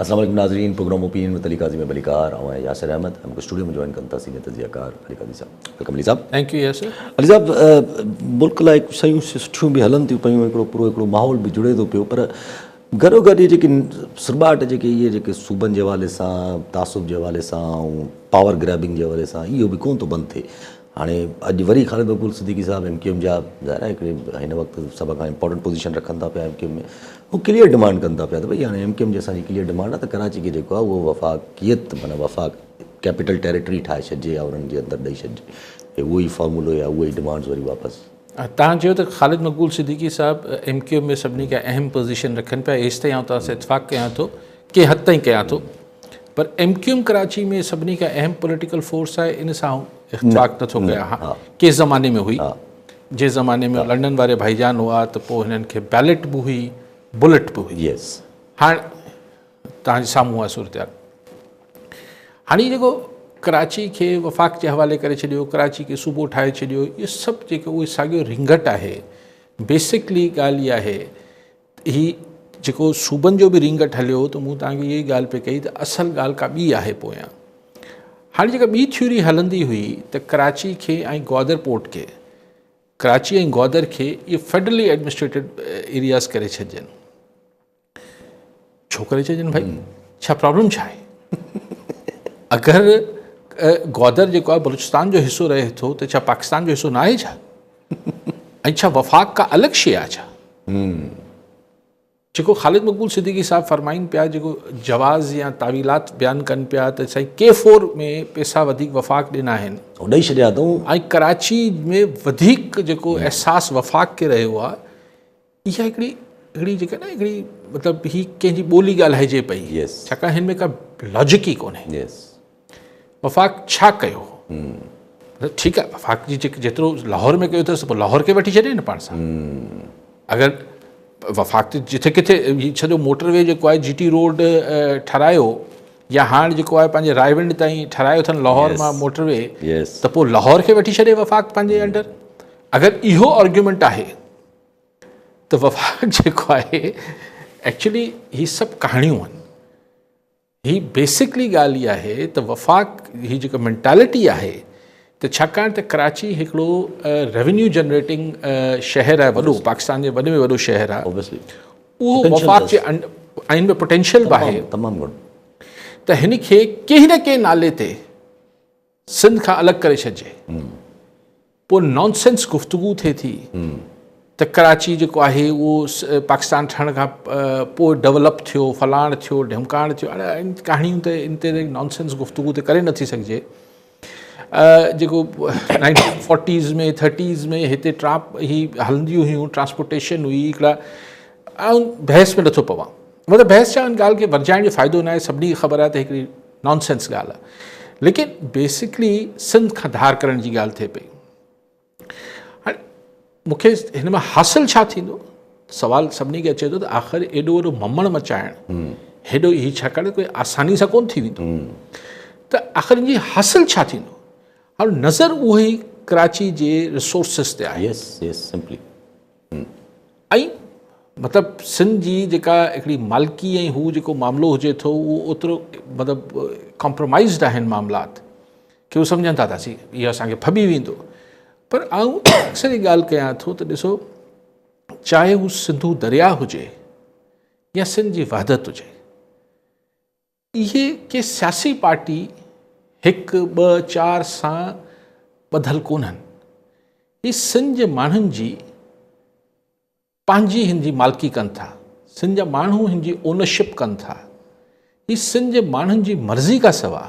السلام عليڪم ناظرين programme opinion with Ali Qazi ۾ ڀليڪار آئون آهيان ياسر احمد ۽ مونکي اسٽوڊيو ۾ جوائن ڪن ٿا سينيئر تجزيه ڪار علي قاضي صاحب welcome Ali صاحب thank you Yasir Ali صاحب ملڪ لاء شيون سٺيون به هلن ٿيون پيون هڪڙو پورو هڪڙو ماحول به جڙي ٿو پيو پر گڏو گڏ اهي جيڪي سرٻاٽ جيڪي اهي جيڪي صوبن جي حوالي سان تعصب جي حوالي سان ۽ پاور گريبنگ جي حوالي سان اهو به ڪونه ٿو بند ٿئي هاڻي اڄ وري خالد مقبول صديقي صاحب ايم ڪيو ايم جا ظاهر آهي هڪڙي هن وقت سڀ کان امپورٽنٽ پوزيشن رکن ٿا پيا ايم ڪيو ايم ۾ هو ڪليئر ڊمانڊ ڪن ٿا پيا ته ڀئي هاڻي ايم ڪيو ايم جي اسان جي ڪليئر ڊمانڊ آهي ته ڪراچي کي جيڪو آهي اهو وفاقيت معنيٰ وفاق ڪيپيٽل ٽيريٽري ٺاهي ڇڏجي يا انهن جي اندر ڏئي ڇڏجي هي اهو ئي فارمولو يا اهي ئي ڊمانڊز وري واپس. توهان چيو ته خالد مقبول صديقي صاحب ايم ڪيو ايم ۾ سڀني کان اهم پوزيشن رکن پيا ايستائين آئون توهان سان اتفاق ڪيان ٿو ڪنهن حد تائين ڪيان ٿو پر ايم ڪيو ايم ڪراچي ۾ سڀني کان اهم پوليٽيڪل فورس آهي ان سان آئون اختفاق نٿو ڪيان ها ڪنهن زماني ۾ هئي جنهن زماني ۾ لنڊن واري ڀائيجان هئا ته پوء هنن کي بيلٽ به هئي بلٽ به هئي هاڻ تهان جي سامهون آهي صورتحال هاڻي جيڪو ڪراچي کي وفاق جي حوالي ڪري ڇڏيو ڪراچي کي صوبو ٺاهي ڇڏيو اهو سڀ جيڪو اهو ساڳيو رينگٽ آهي بيسڪلي ڳالهه اها آهي هي جيڪو صوبن جو به رينگٽ هليو ته مون توهان کي اها ئي ڳالهه پئي ڪئي ته اصل ڳالهه ڪا ٻي آهي پويان. هاڻي جيڪا ٻي ٿيوري هلندي هئي ته ڪراچي کي ۽ گوادر پورٽ کي ڪراچي ۽ گوادر کي اهي فيڊرلي ايڊمنسٽريٽيڊ ايرياز ڪري ڇڏجن. ڇو ڪري ڇڏجن ڀائي؟ ڇا پرابلم ڇا آهي؟ اگر گوادر جيڪو آهي بلوچستان جو حصو رهي ٿو ته ڇا پاڪستان جو حصو ناهي ڇا؟ ۽ ڇا وفاق ڪا الڳ شيء آهي ڇا؟ جيڪو خالد مقبول صديقي صاحب فرمائن پيا جيڪو جواز يا تاويلات بيان ڪن پيا ته سائين ڪي فور ۾ پيسا وڌيڪ وفاق ڏنا آهن ڏئي ڇڏيا اٿئون ۽ ڪراچي ۾ وڌيڪ جيڪو احساس وفاق کي رهيو آهي اها هڪڙي هڪڙي جيڪا نه هڪڙي مطلب هي ڪنهن جي ٻولي ڳالهائجي پئي ڇاڪاڻ هن ۾ ڪا لاجڪ ئي ڪونهي وفاق ڇا ڪيو ٺيڪ آهي وفاق جي جيڪي جيترو لاهور ۾ ڪيو اٿس پوء لاهور کي وٺي ڇڏي نه پاڻ سان اگر وفاق ته جٿي ڪٿي هي سڄو موٽر وي جيڪو آهي جي ٽي روڊ ٺهرايو يا هاڻ جيڪو آهي پنهنجي رائيونڊ تائين ٺهرايو اٿن لاهور مان موٽر وي ته پوء لاهور کي وٺي ڇڏي وفاق پنهنجي انڊر اگر اهو آرگيومينٽ آهي ته وفاق جيڪو آهي ايڪچولي هي سڀ ڪهاڻيون آهن هي بيسڪلي ڳالهه اها آهي ته وفاق هي جيڪا مينٽالٽي آهي ته ڇاڪاڻ ته ڪراچي هڪڙو ريونيو جنريٽنگ شهر آهي وڏو پاڪستان جي وڏي ۾ وڏو شهر آهي اهو وفاق جي آئين ۾ پوٽينشل به آهي تمام گهڻو ته هن کي ڪنهن نه ڪنهن نالي تي سنڌ کان الڳ ڪري ڇڏجي. پوء نان سينس گفتگو ٿئي ٿي ته ڪراچي جيڪو آهي اهو پاڪستان ٺهڻ کان پوء ڊولپ ٿيو فلاڻ ٿيو ڍمڪاڻ ٿيو اڙي ان ڪهاڻيون ته ان تي نان سينس گفتگو ته ڪري نٿي سگهجي جيڪو نائنٽين فورٽيز ۾ ٿرٽيز ۾ هتي ٽراپ هي هلنديون هيون ٽرانسپورٽيشن هئي هڪڙا آئون بحث ۾ نٿو پوان مطلب بحث ڇا ان ڳالهه کي ورجائڻ جو فائدو ناهي سڀني کي خبر آهي ته هڪڙي نان سينس ڳالهه آهي ليڪن بيسڪلي سنڌ کان ڌار ڪرڻ جي ڳالهه ٿئي پئي هاڻي مونکي هن مان حاصل ڇا ٿيندو سوال سڀني کي اچي ٿو ته آخر ايڏو وڏو ممڻ مچائڻ هيڏو هي ڇاڪاڻ ڪوئي آساني سان ڪون ٿي ويندو ته آخر ان جي حاصل ڇا ٿيندو هاڻي نظر اهو ئي ڪراچي جي ريسورسز تي آهي يس يس سمپلي ۽ مطلب سنڌ جي جيڪا هڪڙي مالڪي ۽ هو جيڪو معاملو هجي ٿو اهو اوترو مطلب ڪمپرومائزڊ آهن معاملات کي هو سمجهن ٿا ته اسين اهو اسانکي ڦٻي ويندو پر آئون اڪثر هي ڳالهه ڪيان ٿو ته ڏسو چاهي هو سنڌو درياء هجي يا سنڌ جي وحدت هجي اهي ڪي سياسي پارٽي هڪ ٻه چار سان ٻڌل ڪونهن. هي سنڌ جي ماڻهن جي پنهنجي هن جي مالڪي ڪن ٿا. سنڌ جا ماڻهو هن جي اونرشپ ڪن ٿا. هي سنڌ جي ماڻهن جي مرضي کان سوا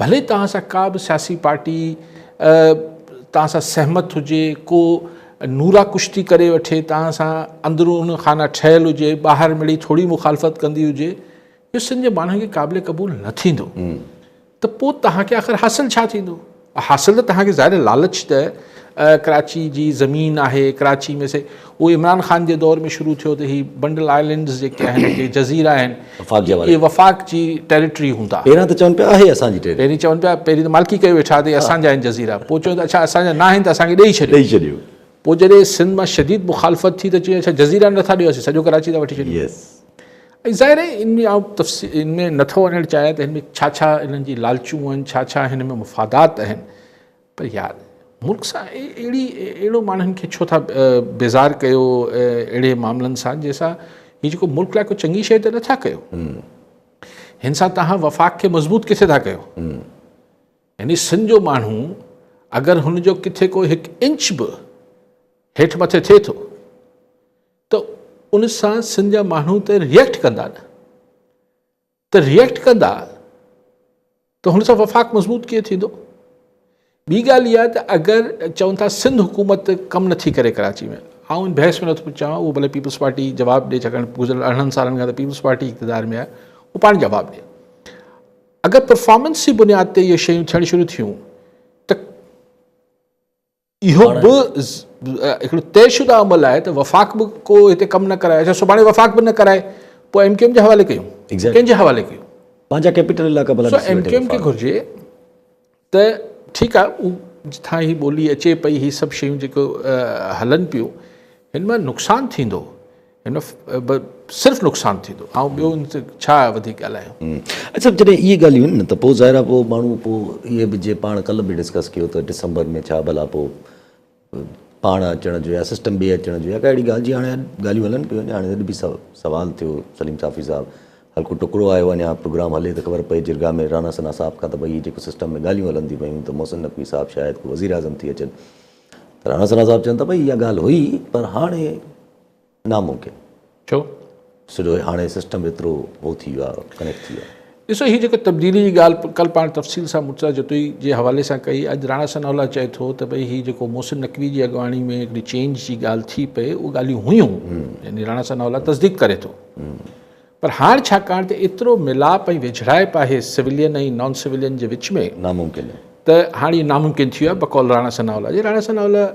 ڀلي توهان سان ڪا به سياسي پارٽي توهان سان سهمت هجي، ڪو نورا ڪشتي ڪري وٺي توهان سان اندرون خانه ٺهيل هجي، ٻاهر مڙئي ٿوري مخالفت ڪندي هجي، اهو سنڌ جي ماڻهن کي قابل قبول نه ٿيندو ته پوء توهان کي آخر حاصل ڇا ٿيندو؟ حاصل ته توهان کي ظاهر لالچ ته ڪراچي جي زمين آهي ڪراچي ۾ سي اهو عمران خان جي دور ۾ شروع ٿيو ته هي بنڊل آئلينڊز جيڪي آهن جيڪي جزيرا آهن اهي وفاق جي ٽيريٽري هوندا پهريان ته چون پيا آهي اسان جي ٽيريٽري پهرين چون پيا پهرين ته مالڪي ڪيو ويٺا ته اسان جا آهن جزيرا پوء چون ته اڇا اسان جا نه آهن ته اسان کي ڏئي ڇڏيو ڏئي ڇڏيو پوء جڏهن سنڌ مان شديد مخالفت ٿي ته چيائين اڇا جزيرا نٿا ڏيو اسين سڄو ڪراچي ٿا وٺي ڇڏيون يس. ۽ ظاهر آهي ان ۾ آئون تفصيل ان ۾ نٿو وڃڻ چاهيان ته هن ۾ ڇا ڇا انهن جي لالچون آهن، ڇا ڇا هن ۾ مفادات آهن، پر يار ملڪ سان اهڙي اهڙو ماڻهن کي ڇو ٿا بيزار ڪيو اهڙي معاملن سان جنهن سان هي جيڪو ملڪ لاء ڪو چڱي شيء ته نٿا ڪيو. هن سان توهان وفاق کي مضبوط ڪٿي ٿا ڪيو؟ يعني سنڌ جو ماڻهو اگر هن جو ڪٿي ڪو هڪ انچ به هيٺ مٿي ٿئي ٿو ته ان سان سنڌ جا ماڻهو ته ريئيڪٽ ڪندا نه، ته ريئيڪٽ ڪندا ته هن سان وفاق مضبوط ڪيئن ٿيندو؟ ٻي ڳالهه اها ته اگر چون ٿا سنڌ حڪومت ڪم نٿي ڪري ڪراچي ۾، آئون ان بحث ۾ نٿو چوان، اهو ڀلي پيپلز پارٽي جواب ڏي، ڇاڪاڻ گذريل 18 سالن کان ته پيپلز پارٽي اقتدار ۾ آهي، اهو پاڻ جواب ڏي. اگر پرفارمنس جي بنياد تي اهي شيون ٿيڻ شروع ٿيون ته اهو به هڪڙو طئي شده عمل آهي ته وفاق به ڪو هتي ڪم نه ڪرائي. اڇا سڀاڻي وفاق به نه ڪرائي پوء ايم ڪيو ايم جي حوالي ڪيون، ڪنهن جي حوالي ڪيون؟ پنهنجا ڪيپيٽل علائقا ڀلا ڏسي ايم ڪيو ايم کي گهرجي ته ٺيڪ آهي هو جتان هي ٻولي اچي پئي، هي سڀ شيون جيڪو هلن پيون هن مان نقصان ٿيندو، هن صرف نقصان ٿيندو، آئون ٻيو ان تي ڇا وڌيڪ ڳالهايان. اڇا جڏهن اهي ڳالهيون آهن نه ته پوء ظاهر آهي پوء ماڻهو پوء اهي به جي پاڻ ڪلهه به ڊسڪس ڪيو ته ڊسمبر ۾ ڇا ڀلا پوء پاڻ اچڻ جو يا سسٽم ٻئي اچڻ جو يا ڪا اهڙي ڳالهه جي هاڻي ڳالهيون هلن پيون، هاڻي اڄ به سوال ٿيو سليم صافي صاحب هلڪو ٽڪرو آيو اڃا پروگرام هلي ته خبر پئي جرگا ۾ رانا ثنا صاحب کان ته ڀئي هي جيڪو سسٽم ۾ ڳالهيون هلن ٿيون پيون ته محسن نقوي صاحب شايد ڪو وزيراعظم ٿي اچن ته رانا ثنا صاحب چون ٿا ڀئي اها ڳالهه هئي پر هاڻي ناممڪن. ڇو؟ سڄو هاڻي سسٽم ايترو هو ٿي ويو آهي، ڪنيڪٽ ٿي ويو آهي. ڏسو هي جيڪو تبديلي جي ڳالهه ڪل پاڻ تفصيل سان مرتضيٰ جتوئي جي حوالي سان ڪئي، اڄ راڻا ثناء الله چئي ٿو ته ڀئي هي جيڪو محسن نقوي جي اڳواڻي ۾ هڪڙي چينج جي ڳالهه ٿي پئي اهي ڳالهيون هيون، يعني راڻا ثناء الله تصديق ڪري ٿو، پر هاڻ ڇاڪاڻ ته ايترو ميلاپ ۽ ويجهڙائپ آهي سويلين ۽ نان سويلين جي وچ ۾، ناممڪن آهي. ته هاڻ اهو ناممڪن ٿي ويو آهي بقول راڻا ثناء الله جي. راڻا ثناء الله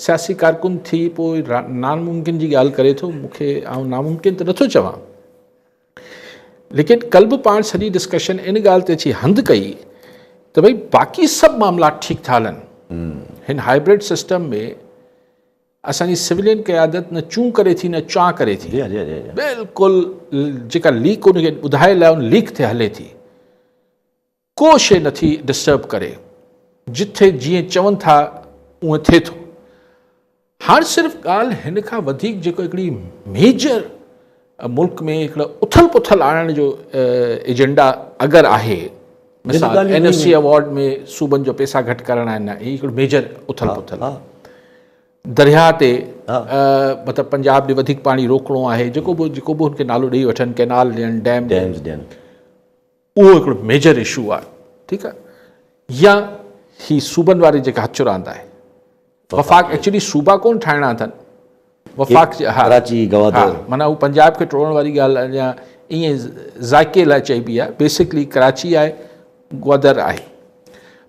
سياسي ڪارڪن ٿي پوء ناممڪن جي ڳالهه ڪري ٿو، مون کي آئون ناممڪن ته نٿو چوان، ليڪن ڪل به پاڻ سڄي ڊسڪشن ان ڳالهه تي اچي هنڌ ڪئي ته ڀئي باقي سڀ معاملا ٺيڪ ٿا هلن، هن هائبرڊ سسٽم ۾ اسان جي سولين قيادت نه چون ڪري ٿي نه چان ڪري ٿي، بلڪل جيڪا ليڪ ان کي ٻڌايل آهي ان ليڪ تي هلي ٿي، ڪو شيء نٿي ڊسٽرب ڪري، جٿي جيئن چون ٿا اونئن ٿئي ٿو. هاڻ صرف ڳالهه هن کان وڌيڪ جيڪو هڪڙي ميجر ملڪ ۾ هڪڙو اٿل پٿل آڻڻ جو ايجنڊا اگر آهي، مثال اين ايف سي ايوارڊ ۾ صوبن جو پيسا گهٽ ڪرڻ آهن، هي هڪڙو ميجر اٿل پٿل آهي. درياهه تي مطلب پنجاب ڏي وڌيڪ پاڻي روڪڻو آهي، جيڪو به جيڪو به هن کي نالو ڏئي وٺن، ڪينال ڏين، ڊيم ڏين، اهو هڪڙو ميجر اشو آهي، ٺيڪ آهي. يا هي صوبن واري جيڪا هٿ چراند آهي، وفاق ايڪچولي صوبا ڪون ٺاهڻا اٿن، وفاق جي ها ڪراچي گوادر، معنيٰ هو پنجاب کي ٽوڙڻ واري ڳالهه اڃا ائين ذائقي لاء چئبي آهي. بيسڪلي ڪراچي آهي، گوادر آهي،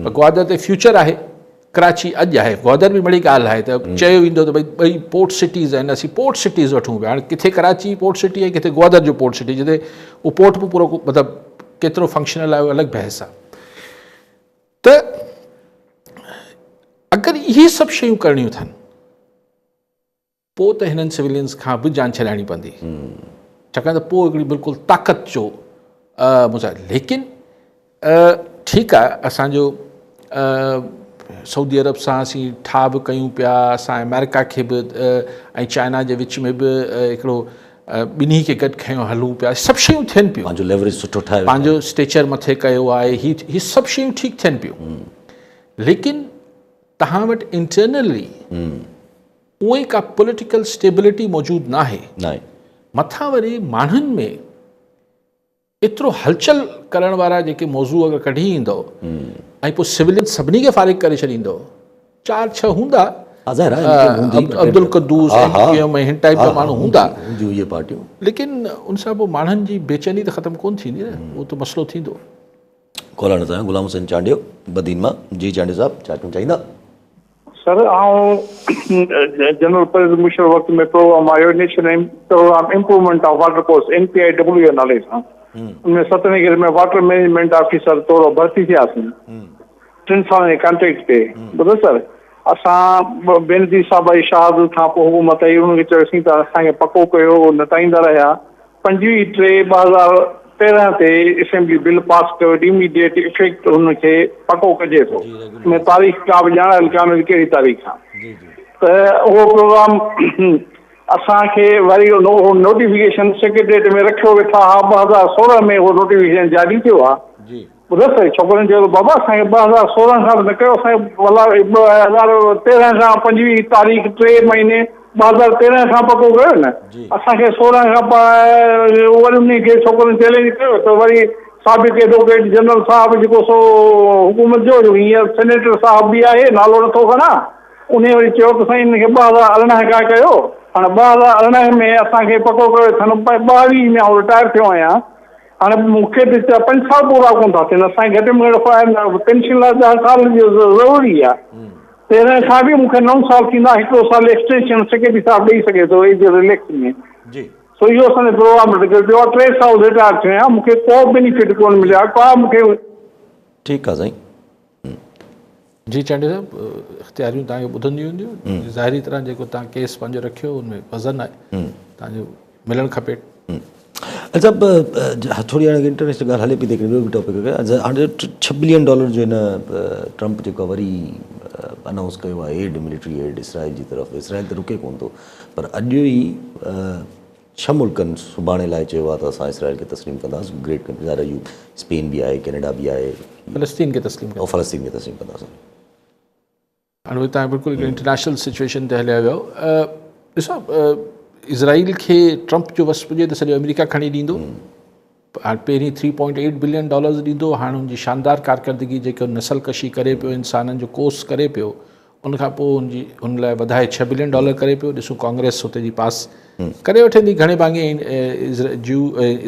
پر گوادر تي فيوچر آهي، ڪراچي اڄ آهي. گوادر به مڙئي ڳالهه آهي ته چيو ويندو ته ڀئي ٻئي پورٽ سٽيز آهن، اسين پورٽ سٽيز وٺون پيا. هاڻي ڪٿي ڪراچي پورٽ سٽي آهي، ڪٿي گوادر جو پورٽ سٽي، جتي اهو پورٽ به پورو مطلب ڪيترو فنڪشنل آهي اهو الڳ بحث آهي. ته اگر اهي سڀ شيون ڪرڻيون اٿن پوء ته هنن سويلينز کان به جان ڇڏائڻي پوندي، ڇاڪاڻ ته پوء هڪڙي بلڪل طاقت جو مظاهرو. ليڪن ٺيڪ آهي اسانجو سعودي عرب سان اسين ٺاهه به ڪيون پيا، اسان آمريڪا کي به ۽ چائنا جي وچ ۾ به هڪڙو ٻنهي کي گڏ کنيو هلون پيا، سڀ شيون ٿين پيون، پنهنجو ليوريج سٺو ٺاهيو، پنهنجو اسٽيچر مٿي ڪيو آهي، هي سڀ شيون ٺيڪ ٿين پيون، ليڪن تهان وٽ انٽرنلي اونئن ڪا پوليٽيڪل اسٽيبلٽي موجود ناهي، مٿان وري ماڻهن ۾ ايترو هلچل ڪرڻ وارا جيڪي موضوع اگر ڪڍي ايندو ۽ پوء سولين سڀني کي فارغ ڪري ڇڏيندو، 4 6 هوندا، عبدالقدوس، ايم ڪيو ايم ۽ هن ٽائيپ جا ماڻهو هوندا، ليڪن ان سان پوء ماڻهن جي بيچيني ته ختم ڪونه ٿيندي نه، اهو ته مسئلو ٿيندو. کولڻ سان غلام حسين چانڊيو بدين مان، جي چانڊيو صاحب ڇا چوڻ چاهيندا؟ سر آئون جنرل پرويز مشرف وقت ۾ پروگرام آيو national programme improvement of water course N P I W جي نالي سان ان ۾ سترهين گريڊ ۾ واٽر مئنيجمينٽ آفيسر طور ڀرتي ٿياسين 3 سالن جي ڪانٽريڪٽ تي ٻڌو سر اسان بينظير صاحب جي شهادت کان پوء حڪومت آئي انهن کي چيوسين ته اسان کي پڪو ڪيو نٽائيندا رهيا. 25 ٽي 2013 تي اسيمبلي بل پاس ڪيو اميڊيٽ افيڪٽ ان کي پڪو ڪجي ٿو ان ۾ تاريخ ڪا به ڄاڻايل ڪانهي ته ڪهڙي تاريخ آهي ته اهو پروگرام اسان کي وري اهو نوٽيفڪيشن سيڪريٽريٽ ۾ رکيو ويٺا ها 2016 ۾ اهو نوٽيفڪيشن جاري ٿيو آهي ٻڌس ته ڇوڪرن چيو ته بابا اسان کي 2016 کان به نه ڪيو اسان کي ڀلا 2013 کان 25 تاريخ ٽي مهيني 2013 کان پڪو ڪيو نه اسان کي 16 کان وري انهي کي ڇوڪرن چئلينج ڪيو ته وري سابق ايڊووڪيٽ جنرل صاحب جيڪو سو حڪومت جو جو هينئر سينيٽر صاحب به آهي نالو نٿو کڻان انهي وري چيو ته سائين انهن کي 2018 کان ڪيو هاڻي 2018 ۾ اسان کي پڪو ڪيو اٿن 22 ۾ آئون رٽائر ٿيو آهيان هاڻي مون کي ته پنج سال پورا ڪونه ٿا ٿين، اسان کي گهٽ ۾ گهٽ پينشن لاء 10 سال ضروري آهي. 13 کان به مون کي 9 سال ٿيندا، هڪڙو سال ايڪسٽينشن سيڪريٽري صاحب ڏئي سگهي ٿو ايج رليڪس ۾. سو اهو اسان جو پروگرام رٽڪيل پيو آهي. 3 سال رٽائر ٿيو آهيان، مون کي ڪو بينيفٽ ڪونه مليو آهي، ڪا مون کي. ٺيڪ آهي سائين. جي چانڊيو صاحب اختياريون توهان کي ٻڌنديون هونديون ظاهري طرح جيڪو توهان ڪيس پنهنجو رکيو ان ۾ وزن آهي توهان جو ملڻ کپي. اچا ٿوري هاڻي انٽرنيشنل ڳالهه هلي پئي ته هڪڙي ٻيو به ٽاپڪ هاڻي 6 بلين ڊالر جو هن ٽرمپ جيڪو وري انائونس ڪيو آهي ايڊ ملٽري ايڊ اسرائيل جي طرف اسرائيل ته رڪي ڪونه ٿو پر اڄ ئي 6 ملڪن سڀاڻي لاء چيو آهي ته اسان اسرائيل کي تسليم ڪنداسين، گريٽ ڪنٽريز ظاهر آهي اسپين به آهي، ڪينيڊا به آهي. فلسطين کي تسليم ڪنداسين. فلسطين کي تسليم ڪنداسين. هاڻي وري توهان بلڪل هڪ انٽرنيشنل سچويشن تي هليا ويا ڏسو اسرائيل کي ٽرمپ جو وس پڄي ته سڄو آمريڪا کڻي ڏيندو. هاڻ پهرين three point eight billion dollars ڏيندو هاڻ هن جي شاندار ڪارڪردگي جيڪو نسل ڪشي ڪري پيو انسانن جو ڪوس ڪري پيو ان کان پوء هن جي هن لاء وڌائي 6 بلين ڊالر ڪري پيو ڏسون ڪانگريس هتي جي پاس ڪري وٺندي گهڻي ڀاڱي جيو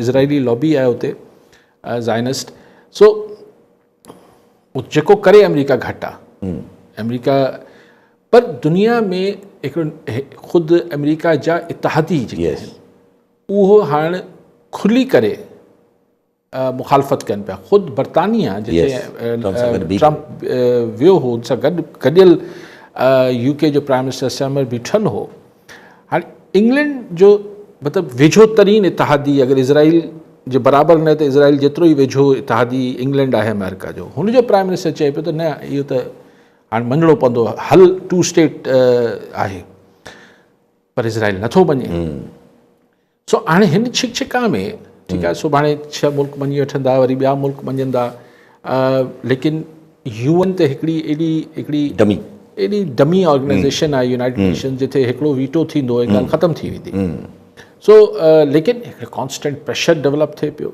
اسرائيلي لابي آهي هتي زائنسٽ سو جيڪو ڪري آمريڪا گهٽ آ آمريڪا پر دنيا ۾ هڪڙو خود آمريڪا جا اتحادي جيڪي آهن اهو هاڻ کلي ڪري مخالفت ڪن پيا. خود برطانيه جتي ٽرمپ ويو هو ان سان گڏ گڏيل يو ڪي جو پرائم منسٽر سيمر بيٺل هو. هاڻي انگلينڊ جو مطلب ويجهو ترين اتحادي اگر اسرائيل جي برابر نه ته اسرائيل جيترو ئي ويجهو اتحادي انگلينڊ آهي آمريڪا جو هن جو پرائم منسٽر چئي پيو ته نه اهو ته هاڻي مڃڻو پوندو حل ٽو اسٽيٽ آهي. پر اسرائيل نٿو مڃي سو هاڻي هن ڇڪ ڇڪا ۾ ٺيڪ آهي سڀاڻي 6 ملڪ مڃي وٺندا وري ٻيا ملڪ مڃندا ليڪن يو اين تي هڪڙي ايڏي هڪڙي ڊمي ايڏي ڊمي آرگنائزيشن آهي يونائيٽيڊ نيشن جتي هڪڙو ويٽو ٿيندو ۽ ڳالهه ختم ٿي ويندي سو ليڪن هڪڙي ڪانسٽنٽ پريشر ڊولپ ٿئي پيو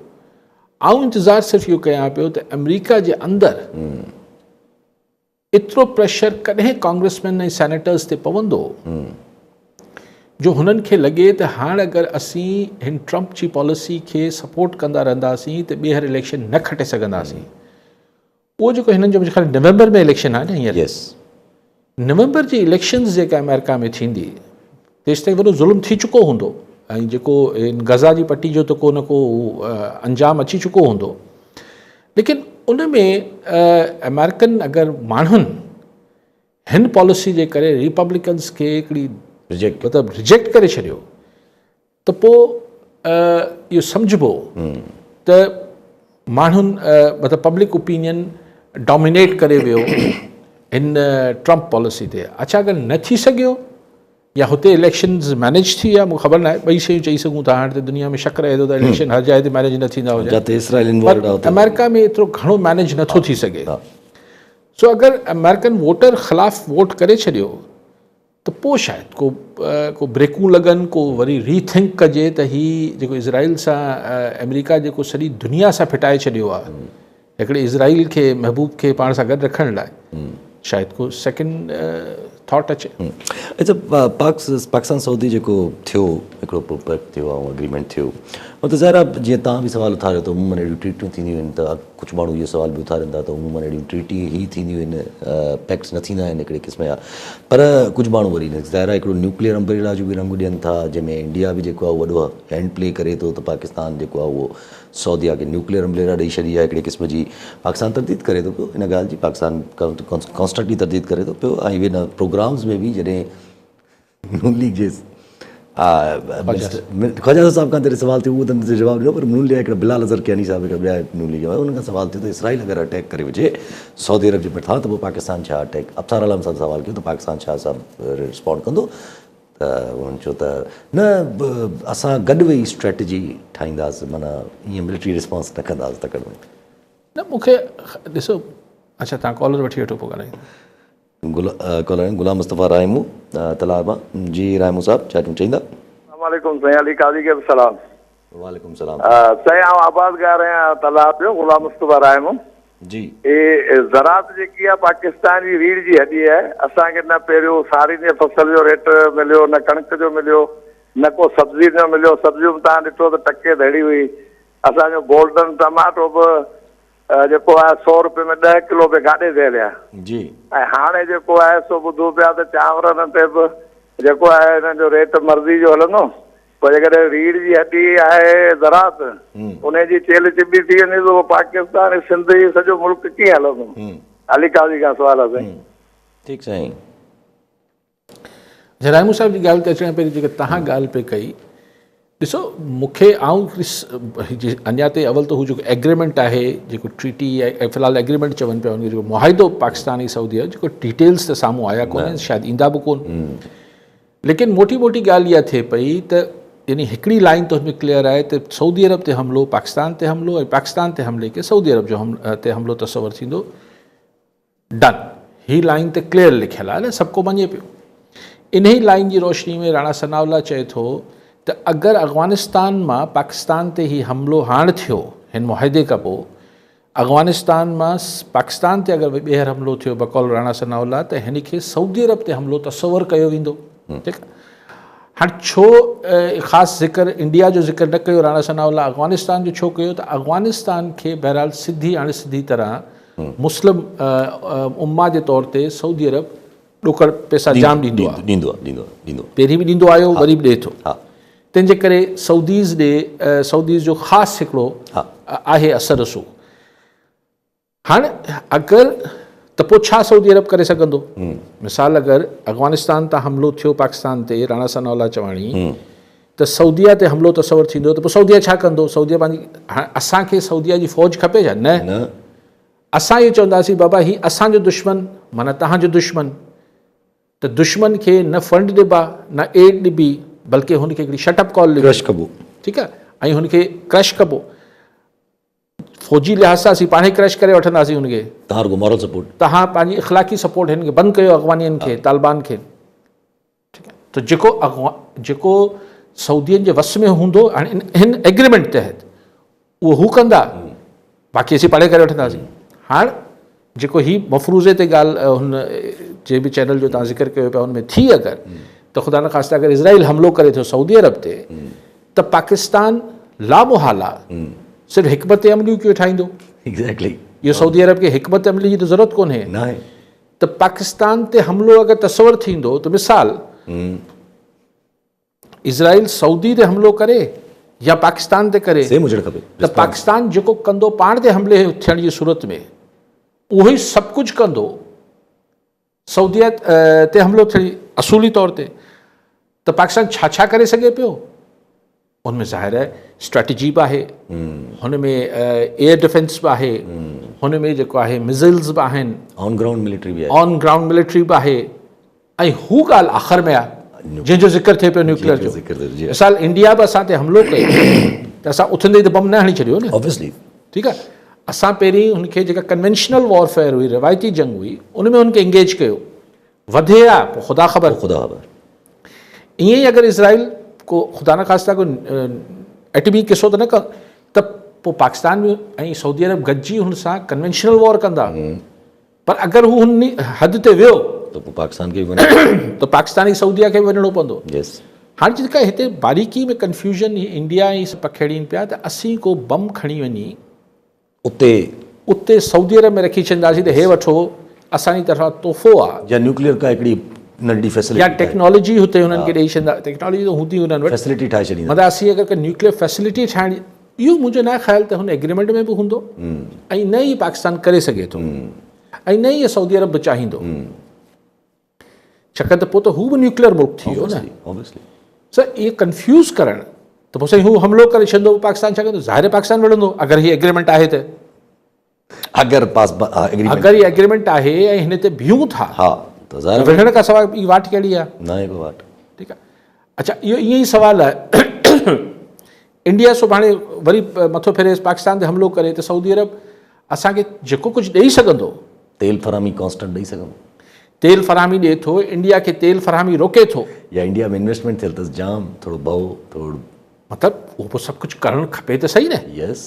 آئون انتظار صرف اهو ڪيان پيو ته آمريڪا جي اندر ايترو پريشر ڪڏهن ڪانگريسمين ۽ سينيٽرز تي پوندو جو هنن کي لڳي ته هاڻ اگر اسين هن ٽرمپ جي پاليسي کي سپورٽ ڪندا رهنداسين ته ٻيهر اليڪشن نه کٽي سگهنداسين. اهو جيڪو هنن جو منهنجي خيال نومبر ۾ اليڪشن آهي نه هينئر نومبر جي اليڪشنز جيڪا آمريڪا ۾ ٿيندي تيستائين وڏو ظلم ٿي چڪو هوندو ۽ جيڪو غزا جي پٽي جو ته ڪو نه ڪو انجام اچي چڪو هوندو ليڪن ان ۾ آمريڪن اگر ماڻهن هن پاليسي جي ڪري ريپبلڪنز کي هڪڙي مطلب ريجيڪٽ ڪري ڇڏيو ته پوء اهو سمجهبو ته ماڻهن مطلب پبلڪ اوپينين ڊومينيٽ ڪري ويو هن ٽرمپ پاليسي تي. اڇا اگر نه ٿي سگهيو يا هتي اليڪشنز مينيج ٿي ويا مون خبر ناهي ٻئي شيون چئي سگهون ٿا هاڻي ته دنيا ۾ شڪ رهي ٿو ته اليڪشن هر جاء تي مينيج نه ٿيندا هجن جتي اسرائيل انوالوڊ آهي آمريڪا ۾ ايترو گهڻو مينيج نٿو ٿي سگهي سو اگر آمريڪن ووٽر خلاف ووٽ ڪري ڇڏيو ته پوء شايد ڪو ڪو بريڪون لڳن ڪو وري ري ٿنڪ ڪجي ته هي جيڪو اسرائيل سان آمريڪا جيڪو سڄي دنيا سان ڦٽائي ڇڏيو آهي هڪڙي اسرائيل کي محبوب کي پاڻ سان گڏ رکڻ لاء شايد ڪو سيڪنڊ ٿاٽ اچي. اچا پاڪ پاڪستان سعودي جيڪو ٿيو هڪڙو پرپيڪٽ ٿيو ۽ اگريمينٽ ٿيو هو ته ظاهر آهي جيئن توهان به سوال اٿاريو ته عمومن اهڙيون ٽريٽيون ٿينديون آهن ته ڪجهه ماڻهو اهو سوال به اٿارين ٿا ته عمومن اهڙيون ٽريٽي ئي ٿينديون آهن پيڪٽس نه ٿيندا آهن هڪڙي قسم جا پر ڪجهه ماڻهو وري ظاهر آهي هڪڙو نيوڪليئر امبريلا جو به رنگ ڏين ٿا جنهن ۾ انڊيا به جيڪو آهي وڏو هينڊ پلي ڪري ٿو ته پاڪستان جيڪو آهي اهو سعوديه کي نيوڪليئر امبريلا ڏئي ڇڏي آهي هڪڙي قسم جي پاڪستان ترديد ڪري ٿو پيو ان ڳالهه جي پاڪستان ڪانسٽنٽلي ترديد ڪري ٿو پيو ۽ ان پروگرامز ۾ به جڏهن نون ليگ جي خواجه صاحب کان جڏهن سوال ٿيو اهو ته ان تي جواب ڏنو پر نون ليگ هڪڙا بلال اظهر ڪياني صاحب هڪڙا ٻيا نون ليگ وارا انهن کان سوال ٿيو ته اسرائيل اگر اٽيڪ ڪري وجهي سعودي عرب جي مٿان ته پوء پاڪستان ڇا اٽيڪ ابصار عالم سان سوال ڪيو ته پاڪستان ڇا سان رسپونڊ ڪندو ته انهن چيو ته نه اسان گڏ ويهي اسٽريٽجي ٺاهينداسين معنيٰ ائين ملٽري رسپانس نه ڪنداسين تڪڙ ۾. نه مون کي ڏسو اڇا تان ڪالر وٺي وٺو پوء ڳالهائيندو. ڪالر آهن غلام مصطفيٰ رائمو تلاء مان جي رائمو صاحب ڇا چون چئيندا. السلام عليڪم سائين علي قاضي کي به سلام. وعليڪم السلام. سائين آئون آبادگار آهيان تلاء جو غلام مصطفيٰ رائمو. جي. هي زراعت جيڪي آهي پاڪستان جي ريڙهه جي هڏي آهي اسان کي نه پهريون سارين جي فصل جو ريٽ مليو نه ڪڻڪ جو مليو نه ڪو سبزين جو مليو سبزيون به توهان ڏٺو ته ٽڪي ڌڙي هئي اسان جو گولڊن ٽماٽو به جيڪو آهي سو روپئي ۾ ڏهه ڪلو به گاڏي تي هليا. جي. ۽ هاڻي جيڪو آهي سو ٻڌون پيا ته چانورن تي به جيڪو آهي هنن جو ريٽ مرضي جو هلندو پوء جيڪڏهن ريڙهه جي هڏي آهي زراعت انهي جي چيلهه چٻي ٿي وڃي ته پوء پاڪستان ۽ سنڌ هي سڄو ملڪ ڪيئن هلندو؟ علي قاضي کان سوال آهي سائين. ٺيڪ سائين. اڇا رائمون صاحب جي ڳالهه تي اچڻ پهرين جيڪا تهان ڳالهه پئي ڪئي ڏسو مونکي آئون اڃا تائين اول ته هو جيڪو ايگريمينٽ آهي جيڪو ٽريٽي في الحال ايگريمينٽ چون پيا ان کي جيڪو معاهدو پاڪستان ۽ سعودي عرب جيڪو ڊيٽيلز ته سامهون آيا ڪونهن شايد ايندا به ڪون ليڪن موٽي موٽي ڳالهه اها ٿئي پئي ته يعني هڪڙي لائن ته هن ۾ ڪليئر آهي ته سعودي عرب تي حملو پاڪستان تي حملو ۽ پاڪستان تي حملي کي سعودي عرب جو تي حملو تصور ٿيندو ڊن هي لائين ته ڪليئر لکيل آهي نه سڀ ڪو مڃي پيو. انهي لائين جي روشني ۾ راڻا ثناء الله چئي ٿو ته اگر افغانستان مان پاڪستان تي هي حملو هاڻ ٿيو هن معاهدي کان پوء افغانستان مان پاڪستان تي اگر ٻيهر حملو ٿيو بقول راڻا ثناء الله ته هن کي سعودي عرب تي حملو تصور ڪيو ويندو ٺيڪ هاڻ ڇو خاص ذڪر انڊيا جو ذڪر نه ڪيو راڻا ثناء الله افغانستان جو ڇو ڪيو ته افغانستان کي بهرحال سڌي اڻ سڌي طرح مسلم امه جي طور تي سعودي عرب ڏوڪڙ پئسا جام ڏيندو آهي ڏيندو آهي ڏيندو آهي ڏيندو پهرين به ڏيندو آيو وري به ڏئي ٿو تنهن جي ڪري سعوديز ڏي سعوديز جو خاص هڪڙو آهي اثر رسوخ هاڻ اگر ته پوء ڇا سعودي عرب ڪري سگهندو مثال اگر افغانستان تان حملو ٿيو پاڪستان تي راڻا ثناء الله چواڻي ته سعوديه تي حملو تصور ٿيندو ته پوء سعوديه ڇا ڪندو؟ سعوديه پنهنجي هاڻ اسان کي سعوديه جي فوج کپي ڇا؟ نه. نه. اسان اهو چونداسين بابا هي اسان جو دشمن معنيٰ توهان جو دشمن ته دشمن کي نه فنڊ ڏبا نه ايڊ ڏبي بلڪه هن کي هڪڙي شٽ اپ ڪال ڏبي. ڪرش ڪبو. ٺيڪ آهي ۽ هن کي ڪرش ڪبو. فوجي لحاظ سان اسين پاڻهي ڪرش ڪري وٺنداسين هن کي. توهان رڳو مورل سپورٽ. توهان پنهنجي اخلاقي سپورٽ هن کي بند ڪيو اغوانين کي طالبان کي. ٺيڪ آهي ته جيڪو اغوا جيڪو سعودين جي وس ۾ هوندو هاڻي هن ايگريمينٽ تحت اهو هو ڪندا باقي اسين پاڻهي ڪري وٺنداسين هاڻ جيڪو هي مفروضي تي ڳالهه هن جنهن به چينل جو تان ذڪر ڪيو پيا هن ۾ ٿي اگر ته خدا نخواسته اگر اسرائيل حملو ڪري ٿو سعودي عرب تي ته پاڪستان لامحاله صرف حڪمت عمليون ڪيو ٺاهيندو ايگزيڪٽلي اهو سعودي عرب کي حڪمت عملي جي ته ضرورت ڪونهي ناهي ته پاڪستان تي حملو اگر تصور ٿيندو ته مثال اسرائيل سعودي تي حملو ڪري يا پاڪستان تي ڪري سيم هجڻ کپي ته پاڪستان جيڪو ڪندو پاڻ تي حملي ٿيڻ جي صورت ۾ اهو ئي سڀ ڪجهه ڪندو سعودي تي حملو ٿيڻ اصولي طور تي ته پاڪستان ڇا ڇا ڪري سگهي پيو ان ۾ ظاهر آهي اسٽريٽجي به آهي هن ۾ ايئر ڊفينس به آهي هن ۾ جيڪو آهي مزلز به آهن آن گرائونڊ ملٽري به آهي آن گرائونڊ ملٽري به آهي ۽ هو ڳالهه آخر ۾ آهي جنهن جو ذڪر ٿئي پيو نيوڪليئر جو مثال انڊيا به اسان تي حملو ڪيو ته اسان اٿندي ته بم نه هڻي ڇڏيو نه آبويسلي ٺيڪ آهي اسان پهرين هن کي جيڪا ڪنوينشنل وارفيئر هئي روايتي جنگ هئي ان ۾ هن کي انگيج ڪيو وڌي ها پوء خدا خبر. پوء خدا خبر. ائين ئي اگر اسرائيل ڪو خدا نخواسته ڪو ايٽمي قصو ته نه ڪندو ته پوء پاڪستان به ۽ سعودي عرب گڏجي هن سان ڪنوينشنل وار ڪندا پر اگر هو هن حد تي ويو ته پوء پاڪستان کي به وڃڻو ته پاڪستان ۽ سعوديه کي به وڃڻو پوندو. يس. هاڻي جيڪا هتي باريڪي ۾ ڪنفيوزن هي انڊيا ۽ سڀ پکيڙين پيا ته اسين ڪو بم کڻي وڃي اتي. اتي سعودي عرب ۾ رکي ڇڏينداسين ته هي وٺو اسان جي طرفان تحفو آ. يا نيوڪليئر ڪا هڪڙي ننڍڙي فيسلٽي يا ٽيڪنالاجي هتي هنن کي ڏئي ڇڏيندا ٽيڪنالاجي ته هوندي هنن وٽ فيسلٽي ٺاهي ڇڏيندا. مطلب اسين اگر ڪا نيوڪليئر فيسلٽي ٺاهڻ جي اهو منهنجو ناهي خيال ته هن ايگريمينٽ ۾ به هوندو ۽ نه ئي پاڪستان ڪري سگهي ٿو ۽ نه ئي سعودي عرب به چاهيندو. ڇاڪاڻ ته پوء ته هو به نيوڪليئر ملڪ ٿي ويو نه. سر اهي ڪنفيوز ڪرڻ ته پوء سائين هو حملو ڪري ڇڏندو پوء پاڪستان ڇا ڪندو؟ ظاهر آهي پاڪستان وڙهندو اگر هي ايگريمينٽ آهي ته. اگر پاس ايگريمينٽ اگر هي ايگريمينٽ آهي ۽ هن تي بيهون ٿا ها ته ظاهر آهي وڙهڻ کان سواء ٻي واٽ ڪهڙي آهي؟ ناهي ڪو واٽ. ٺيڪ آهي اڇا اهو ائين ئي سوال آهي انڊيا سڀاڻي وري مٿو ڦيري پاڪستان تي حملو ڪري ته سعودي عرب اسان کي جيڪو ڪجهه ڏئي سگهندو. تيل فراهمي ڪانسٽنٽ ڏئي سگهندو. تيل فراهمي ڏئي ٿو، انڊيا کي تيل فراهمي روڪي ٿو. يا انڊيا ۾ انويسٽمينٽ ٿيل اٿس جام، ٿورو ڀئو، ٿورو. مطلب اهو پوء سڀ ڪجهه ڪرڻ کپي ته صحيح نه. يس.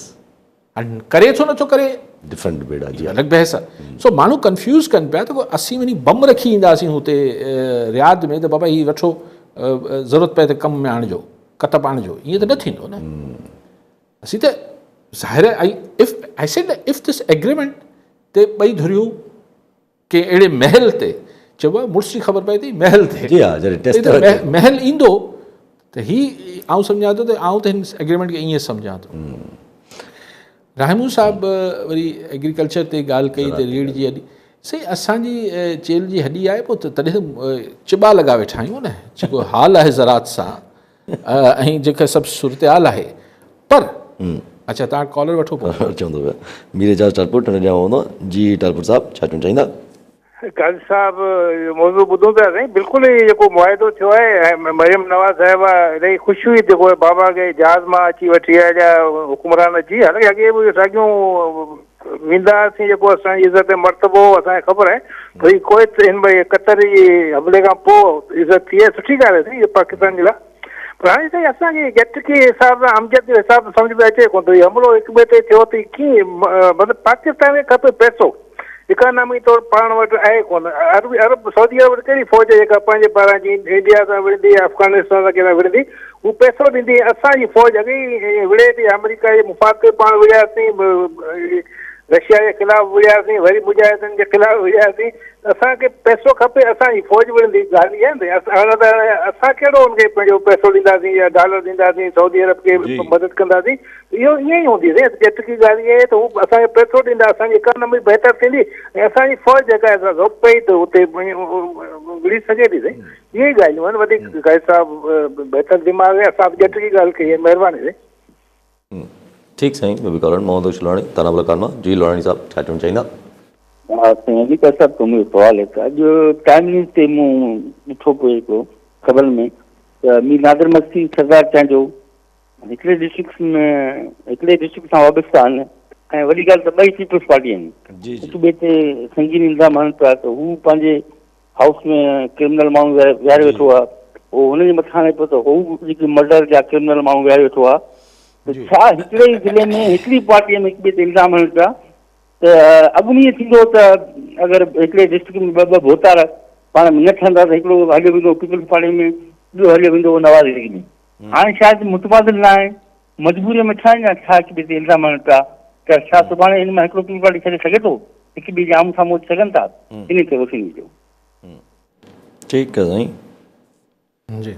هاڻي ڪري ٿو نٿو ڪري. ڊفرنٽ ڊبيٽ آ جي. الڳ بحث آ. سو ماڻهو ڪنفيوز ڪن پيا ته اسين وڃي بم رکي اينداسين هتي رياض ۾ ته بابا هي وٺو ضرورت پئي ته ڪم ۾ آڻجو، ڪتب آڻجو، ائين ته نه ٿيندو نه. اسين ته ظاهر آهي if I said if this agreement تي ٻئي ڌريون ڪنهن اهڙي محل تي چئبو آهي مڙس جي خبر پئي ٿي محل تي جي ها جڏهن ٽيسٽ محل ايندو ته هي آئون سمجهان ٿو ته آئون ته هن ايگريمينٽ کي ائين سمجهان ٿو. راهمون صاحب وري ايگريڪلچر تي ڳالهه ڪئي ته ريڙهه جي هڏي سائين اسان جي چيلهه جي هڏي آهي پوء تڏهن چٻا لڳا ويٺا آهيون نه جيڪو حال آهي زراعت سان ۽ جيڪا سڀ صورتحال آهي پر اڇا تان ڪالر وٺو پوء چوندو پيا مير اعجاز ٽالپور ٽنڊو ڄام هوندو جي ٽالپور صاحب ڇا چوڻ چاهيندا. قاضي صاحب اهو موضوع ٻڌون پيا سائين بلڪل هي جيڪو معاهدو ٿيو آهي ۽ مريم نواز صاحبه الاهي خوش هئي جيڪو بابا کي جهاز مان اچي وٺي آيا جا حڪمران اچي حالانڪه اڳي به ساڳيون ويندا هئاسين جيڪو اسان جي عزت ۽ مرتبو هو اسان کي خبر آهي پر هي ڪويت هن ڀئي قطر جي حملي کان پوء عزت ٿي آهي سٺي ڳالهه آهي سائين اهو پاڪستان جي لاء پر هاڻي سائين اسان کي ڄٽڪي حساب سان امجد جو حساب سمجهه ۾ اچي ڪونه ٿو هي حملو هڪ ٻئي تي ٿيو ته ڪيئن مطلب پاڪستان کي کپي پئسو اڪانامي طور پاڻ وٽ آهي ڪونه عرب عرب سعودي عرب وٽ ڪهڙي فوج آهي جيڪا پنهنجي پاران جي انڊيا سان وڙهندي يا افغانستان سان ڪنهن سان وڙهندي هو پئسو ڏيندي ۽ اسان جي فوج اڳي ئي وڙهي ٿي آمريڪا جي مفاد تي پاڻ وڙهياسين رشيا جي خلاف وڙهياسين وري مجاهدن جي خلاف وڙهياسين اسان کي پئسو کپي اسان جي فوج وڙهندي ڳالهه اها آهي نه اسان ڪهڙو ان کي پنهنجو پئسو ڏينداسين يا ڊالر ڏينداسين سعودي عرب کي مدد ڪنداسين اهو ائين ئي هوندي سائين ڄٽڪي ڳالهه اها آهي ته هو اسان کي پئسو ڏيندا اسان جي اڪانامي بهتر ٿيندي ۽ اسان جي فوج جيڪا آهي سا پئي ته اتي وڙهي سگهي ٿي سائين اهي ئي ڳالهيون آهن وڌيڪ قائد صاحب بهتر دماغ آهي اسان به ڄٽڪي ڳالهه ڪئي آهي مهرباني سائين. ٺيڪ سائين ٻيو به ڪالر محمد بخش لوهاڻي تانا بلڪان مان جي لوهاڻي صاحب ڇا چوڻ چاهيندا. ها سائين علي قاضي صاحب تو منهنجو سوال هي ته اڄ ٽائيم نيوز تي مون ڏٺو پئي هڪڙو خبرن ۾ ته مير نادر مگسي سردار چانڊيو هڪڙي ڊسٽرڪٽ ۾ هڪڙي ڊسٽرڪٽ سان وابسته آهن ۽ وڏي ڳالهه ته ٻئي پيپلز پارٽي آهن جي جي هڪ ٻئي تي سنگين الزام هڻن پيا ته هو پنهنجي هائوس ۾ ڪرمنل ماڻهو ويهاري ويٺو آهي هو هن جي مٿان هڻي پيو ته هو جيڪي مرڊر جا ڪرمنل ماڻهو ويهاري ويٺو آهي ته ڇا هڪڙي ئي ضلعي ۾ هڪڙي پارٽي ۾ هڪ ٻئي تي الزام هڻن پيا ته اڳ ۾ ائين ٿيندو هو ته اگر هڪڙي ڊسٽرڪٽ ۾ ٻه ٻه ڀوتار پاڻ ۾ نه ٺهندا ته هڪڙو هليو ويندو هو پيپلز پارٽي ۾ ٻيو هليو ويندو هو نواز ليگ ۾ هاڻي شايد متبادل نه آهي مجبوري ۾ ٺهن يا ڇا هڪ ٻئي تي الزام هڻن پيا ته ڇا سڀاڻي هن مان هڪڙو پيپلز پارٽي ڇڏي سگهي ٿو هڪ ٻئي جي آمهون سامهون اچي سگهن ٿا انهي تي روشني وجهو. ٺيڪ آ سائين. جي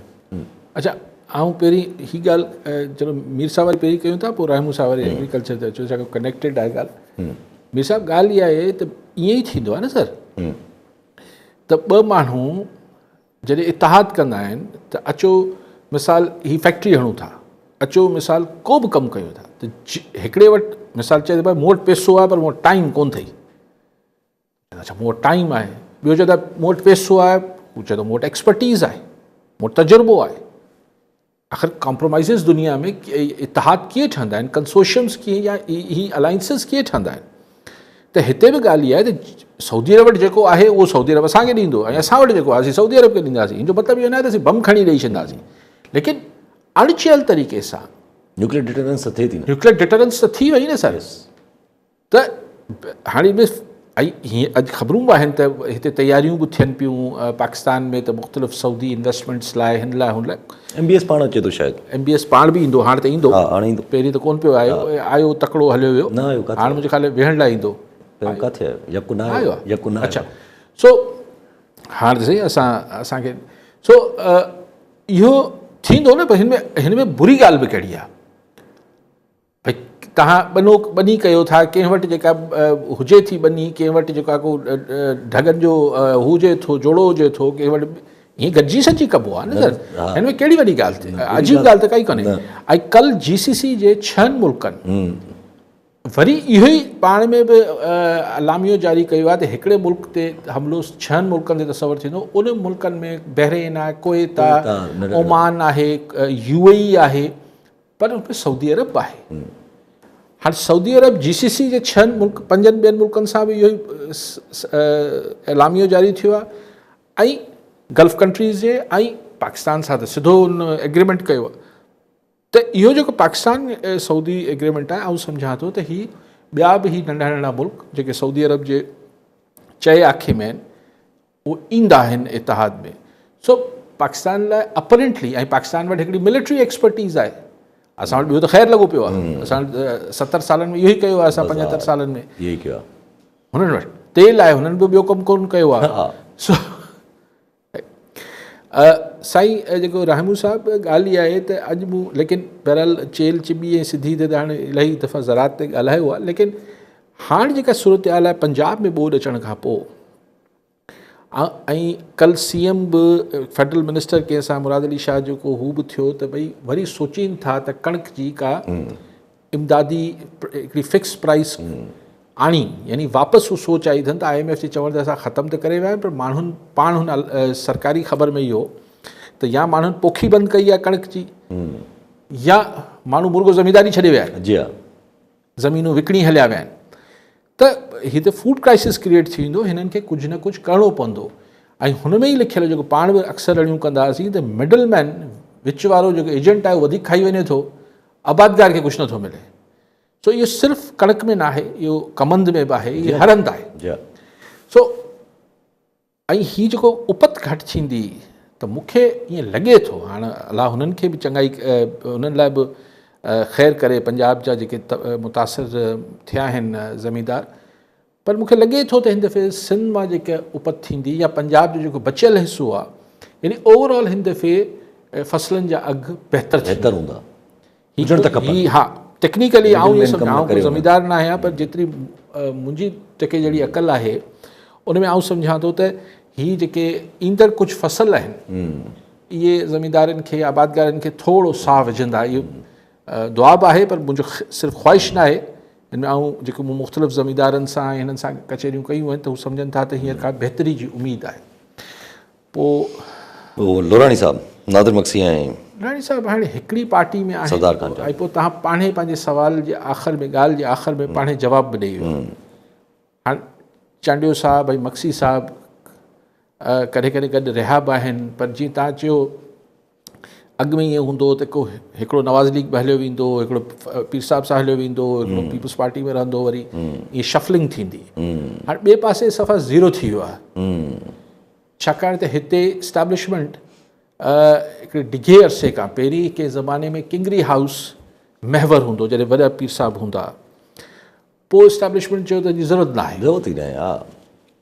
اڇا آئون پهرين هي ڳالهه چلو مير صاحب واري پهرين ڪيون ٿا پوء راهمون صاحب واري ايگريڪلچر تي اچو ڇاڪاڻ ڪنيڪٽيڊ آهي ڳالهه مير صاحب ڳالهه اها آهي ته ائين ئي ٿيندو آهي نه سر ته ٻه ماڻهو جڏهن اتحاد ڪندا آهن ته اچو مثال هي فيڪٽري هڻون ٿا اچو مثال ڪو به ڪم ڪيون ٿا ته هڪڙي وٽ مثال چئي ته ڀاء مون وٽ پيسو آهي پر مون وٽ ٽائيم ڪون اٿئي اڇا مون وٽ ٽائيم آهي ٻيو چئي ته مون وٽ پيسو آهي هو چئي ٿو مون وٽ ايڪسپرٽيز آهي مون وٽ تجربو آهي آخر ڪمپرومائزز دنيا ۾ اتحاد ڪيئن ٺهندا آهن ڪنسورشمز ڪيئن يا هي الائنسز ڪيئن ٺهندا آهن ته هتي به ڳالهه اها آهي ته سعودي عرب وٽ جيڪو آهي اهو سعودي عرب اسان کي ڏيندو ۽ اسان وٽ جيڪو آهي اسين سعودي عرب کي ڏينداسين ان جو مطلب اهو نه آهي ته اسين بم کڻي ڏئي ڇڏنداسين ليڪن اڻچيل طريقي سان نيوڪليئر ڊٽرنس ته ٿئي ٿي نه نيوڪليئر ڊٽرنس ته ٿي وئي نه سر ته هاڻي به هيئن اڄ خبرون به آهن ته هتي تياريون به ٿين پيون پاڪستان ۾ ته مختلف سعودي انويسٽمينٽس لاء هن لاء هن لاء. ايم بي ايس پاڻ اچي ٿو شايد. ايم بي ايس پاڻ به ايندو هاڻ ته ايندو. ها هاڻ ايندو. پهرين ته ڪون پيو آيو آيو تڪڙو هليو ويو. نه آيو ڪاٿي. هاڻ منهنجي خيال ۾ ويهڻ لاء ايندو. پهريون ڪاٿي آيو يڪو نه آيو يڪو نه آيو. اڇا سو هاڻ ته سائين اسان اسان کي سو اهو ٿيندو نه پر هن ۾ هن ۾ بري ڳالهه به ڪهڙي آهي. ڀئي توهان ٻنو ٻني ڪيو ٿا ڪنهن وٽ جيڪا هجي ٿي ٻني ڪنهن وٽ جيڪا ڪو ڍڳن جو هجي ٿو جوڙو هجي ٿو ڪنهن وٽ ائين گڏجي سڏجي ڪبو آهي نه سر، هن ۾ ڪهڙي وڏي ڳالهه ٿي، عجيب ڳالهه ته ڪائي ڪونهي. ۽ ڪل جي سي سي جي ڇهن ملڪن وري اهو ئي پاڻ ۾ به اعلاميو جاري ڪيو آهي ته هڪڙي ملڪ تي حملو ڇهن ملڪن تي تصور ٿيندو. ان ملڪن ۾ بحرين آهي، ڪويت آهي، اومان آهي، يو اي اي آهي، پر ان ۾ سعودي عرب به آهي. هاڻي سعودي عرب جي سي سي جي ڇهن ملڪ پنجن ٻين ملڪن سان به اهو ئي اعلاميو جاري ٿيو آهي ۽ گلف ڪنٽريز جي ۽ پاڪستان سان ته سڌو ان ايگريمينٽ ڪيو آهي. ته اهو جيڪو پاڪستان سعودي ايگريمينٽ آهي آئون سمجهان ٿو ته هي ٻيا به هي ننڍا ننڍا ملڪ جيڪي سعودي عرب جي چئي آکي ۾ آهن اهي ايندا آهن اتحاد ۾. سو پاڪستان لاء اپرنٽلي ۽ پاڪستان وٽ هڪڙي ملٽري ايڪسپرٽيز آهي، اسان وٽ ٻيو ته خير لڳو پيو آهي، اسان 70 سالن ۾ اهو ئي ڪيو آهي، اسان 75 سالن ۾ اهو ئي ڪيو آهي. هنن وٽ تيل آهي، هنن به ٻيو ڪم ڪونه ڪيو آهي. سو سائين جيڪو راهمون صاحب ڳالهه اها آهي ته اڄ مون ليڪن بهرحال چيل چٻي ۽ سڌي تي ته هاڻي الاهي دفعا زراعت تي ڳالهايو آهي، ليڪن هاڻ جيڪا صورتحال آهي پنجاب ۾ ٻوڏ اچڻ کان پوء ۽ ڪل سي ايم به فيڊرل منسٽر ڪنهن سان مراد علي شاهه جيڪو هو به ٿيو ته ڀئي وري سوچين ٿا ته ڪڻڪ جي ڪا امدادي هڪڙي فڪس پرائس آڻي يعني واپس هو سوچ آئي اٿن ته I M F جي چوڻ تي اسان ختم ته ڪري ويا آهيون پر ماڻهن پاڻ هن سرڪاري خبر ۾ اهو ته يا ماڻهن پوکي بند ڪئي آهي ڪڻڪ جي يا ماڻهو مرڳو زمينداري ڇڏي ويا آهن، جي ها، زمينون وڪڻي هليا ويا آهن ته هي ته فوڊ ڪرائسس ڪريئيٽ ٿي ويندو، هنن کي ڪجهه نه ڪجهه ڪرڻو پوندو. ۽ هن ۾ ئي لکيل جيڪو پاڻ به اڪثر رڙيون ڪندا هئاسين ته مڊل مين وچ وارو جيڪو ايجنٽ آهي اهو وڌيڪ کائي وڃي ٿو، آبادگار کي ڪجهه نٿو ملي. سو اهو صرف ڪڻڪ ۾ ناهي، اهو ڪمند ۾ به آهي، اهو هر هنڌ آهي. سو ۽ هي جيڪو اپت گهٽ ٿيندي ته مون کي ائين لڳي ٿو، هاڻ الله هنن کي به چڱائي انهن لاء به خير ڪري، پنجاب جا جيڪي متاثر ٿيا آهن زميندار، پر مون کي لڳي ٿو ته هن دفعي سنڌ مان جيڪا اپت ٿيندي يا پنجاب جو جيڪو بچيل حصو آهي، يعني اوور آل هن دفعي فصلن جا اگهه بهتر ٿيندا. بهتر هوندا. هجڻ ته کپن. هي ها ٽيڪنيڪلي آئون اهو سمجهان، آئون ڪو زميندار نه آهيان پر جيتري منهنجي ٽڪي جهڙي عقل آهي ان ۾ آئون سمجهان ٿو ته هي جيڪي ايندڙ ڪجهه فصل آهن اهي زميندارن کي آبادگارن کي ٿورو ساهه وجهندا. اهو دعا به آهي پر منهنجو صرف خواهش نه آهي. هن ۾ آئون جيڪو مون مختلف زميندارن سان ۽ هنن سان ڪچهريون ڪيون آهن ته هو سمجهن ٿا ته هينئر ڪا بهتري جي اميد آهي. پوء. پوء لوراڻي صاحب، نادر مگسي ۽. لوراڻي صاحب هاڻي هڪڙي پارٽي ۾ آهن سردار خان ۽ پوء توهان پاڻهي پنهنجي سوال جي آخر ۾ ڳالهه جي آخر ۾ پاڻهي جواب به ڏئي ويو. هاڻ چانڊيو صاحب ۽ مگسي صاحب ڪڏهن ڪڏهن گڏ رهيا به آهن پر جيئن توهان چيو اڳ ۾ ائين هوندو هو ته ڪو هڪڙو نواز ليگ به هليو ويندو هو، هڪڙو پير صاحب سان هليو ويندو هو، هڪڙو پيپلز پارٽي ۾ رهندو هو، وري ائين شفلنگ ٿيندي. هاڻي ٻئي پاسي صفا زيرو ٿي ويو آهي، ڇاڪاڻ ته هتي اسٽيبلشمينٽ هڪڙي ڊگهي عرصي کان پهرين ڪنهن زماني ۾ ڪنگري هائوس محور هوندو جڏهن وڏا پير صاحب هوندا، پوء اسٽيبلشمينٽ چيو ته ان جي ضرورت ناهي. ضرورت ئي ناهي ها.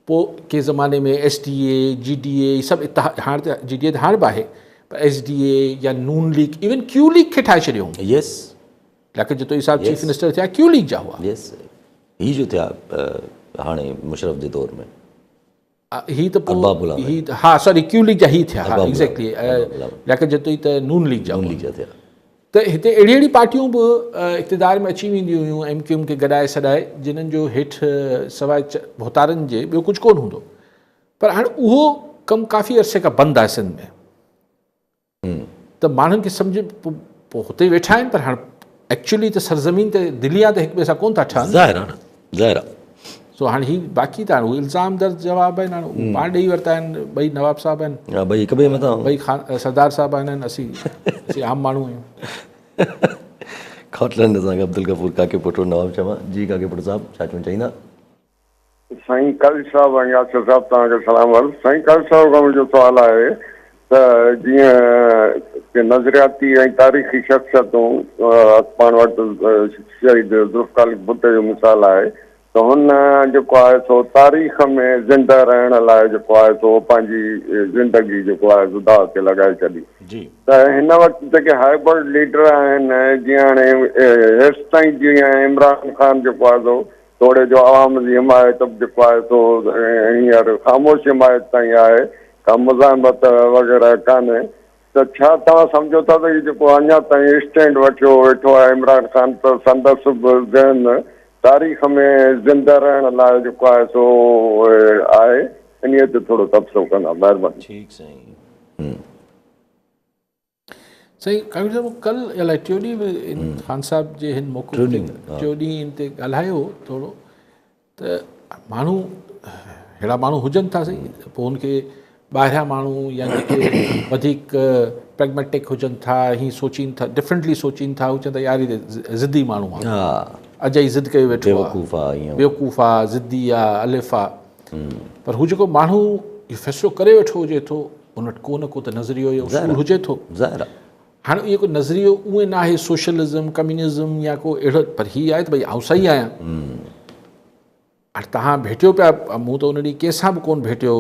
پوء ڪنهن زماني ۾ ايس ڊي اي، جي ڊي اي هي سڀ اتحاد، هاڻ ته جي ڊي اي ته هاڻ به آهي پر ايس ڊي اي يا نون ليگ ايون ڪيو ليگ کي ٺاهي ڇڏيو هو. يس. لياقت جتوئي صاحب چيف منسٽر ٿيا ڪيو ليگ جا هئا. يس هي جو ٿيا هاڻي مشرف جي دور ۾. هي ته پوء هي ها سوري ڪيو ليگ جا هي ٿيا ها ايگزيڪٽلي لياقت جتوئي ته نون ليگ جا نون ليگ جا ٿيا. ته هتي اهڙي اهڙي پارٽيون به اقتدار ۾ اچي وينديون هيون ايم ڪيو ايم کي گڏائي سڏائي جنھن جو هيٺ سواء ڀوتارن جي ٻيو ڪجهه ڪونه هوندو پر هاڻي اهو ڪم ڪافي عرصي کان بند آهي سنڌ ۾ ته ماڻهن کي سمجھ پوء هتي ويٺا آهن پر هاڻ ايڪچولي ته سرزمين تي دليان ته هڪ ٻئي سان ڪونه ٿا ٺهن. ظاهر آهي نه ظاهر آهي. سو هاڻي هي باقي ته هاڻي هو الزام در جواب آهن هاڻي هو پاڻ ڏيئي ورتا آهن ٻئي نواب صاحب آهن. ها ٻئي هڪ ٻئي مٿان. ٻئي خان سردار صاحب آهن اسين اسين عام ماڻهو آهيون. ڪاٽلنڊ اسان کي عبدالغفور ڪاڪي پوٽو نواب شاهه مان جي ڪاڪي پوٽو صاحب ڇا چوڻ چاهيندا. سائين قاضي صاحب ۽ ياسر صاحب توهان کي سلام عرض سائين قاضي صاحب کان منهنجو سوال آهي ته جيئن ڪي نظرياتي ۽ تاريخي شخصيتون پاڻ وٽ شهيد ذوالفقار علي ڀٽو جو مثال آهي ته هن جيڪو آهي سو تاريخ ۾ زنده رهڻ لاء جيڪو آهي سو پنهنجي زندگي جيڪو آهي سو داء تي لڳائي ڇڏي ته هن وقت جيڪي هائبرڊ ليڊر آهن جيئن هاڻي هيستائين جيئن عمران خان جيڪو آهي سو توڙي جو عوام جي حمايت به جيڪو آهي سو هينئر خاموش حمايت تائين آهي. ڪا مزاحمت وغيره ڪانهي ته ڇا توهان سمجهو ٿا ته هي جيڪو اڃا تائين اسٽينڊ وٺيو ويٺو آهي عمران خان ته سندس به ذهن تاريخ ۾ زنده رهڻ لاء جيڪو آهي سو آهي انهي تي ٿورو تبصرو ڪندا مهرباني. ٺيڪ سائين. سائين قادر صاحب ڪل الائي ٽيون ڏينهن به خان صاحب جي هن موقف تي ٽيون ڏينهن ان تي ڳالهايو ٿورو ته ماڻهو ههڙا ماڻهو هجن ٿا سائين پوء هن کي ٻاهريان ماڻهو يا جيڪي وڌيڪ پريگميٽڪ هجن ٿا هي سوچين ٿا ڊفرنٽلي سوچين ٿا هو چون ٿا يار هي ضدي ماڻهو آهي اجائي ضد ڪيو ويٺو آهي بيوقوف آهي بيوقوف آهي ضدي آهي الف آهي پر هو جيڪو ماڻهو اهو فيصلو ڪري ويٺو هجي ٿو ان وٽ ڪو نه ڪو ته نظريو يا اصول هجي ٿو. ظاهر آهي. هاڻي اهو ڪو نظريو اونئن نه آهي سوشلزم، ڪميونزم يا ڪو اهڙو پر هي آهي ته ڀئي آئون صحيح آهيان. هاڻي توهان ڀيٽيو پيا مون ته ان ڏينهن ڪنهن سان به ڪونه ڀيٽيو